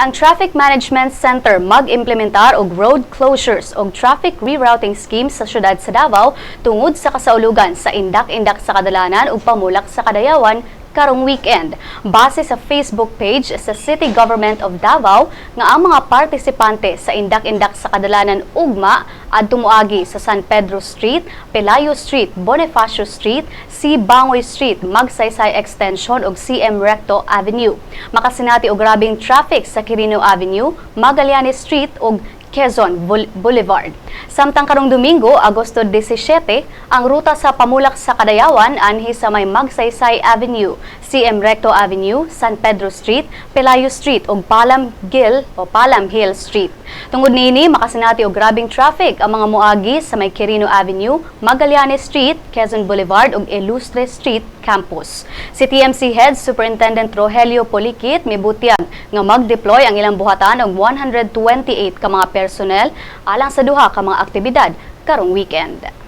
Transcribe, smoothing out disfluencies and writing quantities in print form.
Ang Traffic Management Center mag-implementar og road closures og traffic rerouting schemes sa syudad sa Davao tungod sa kasaulugan sa Indak-Indak sa Kadalanan ug Pamulak sa Kadayawan karong weekend. Base sa Facebook page sa City Government of Davao nga ang mga partisipante sa Indak-Indak sa Kadalanan ugma adto moagi sa San Pedro Street, Pelayo Street, Bonifacio Street, C. Bangoy Street, Magsaysay Extension ug CM Recto Avenue. Makasinati og grabeng traffic sa Quirino Avenue, Magallanes Street ug Quezon Boulevard. Samtang karong Domingo, Agosto 17, ang ruta sa Pamulak sa Kadayawan anhi sa may Magsaysay Avenue, CM Recto Avenue, San Pedro Street, Pelayo Street ug Palam Gil o Palam Hill Street. Tungod niini, makasinati og grabeng traffic ang mga moagi sa may Quirino Avenue, Magallanes Street, Quezon Boulevard ug Ilustre Street Campus. Si TMC Head Superintendent Rogelio Poliquit mibutyag nga mag-deploy ang ilang buhatan og 128 ka mga personnel alang sa duha ka mga aktibidad karong weekend.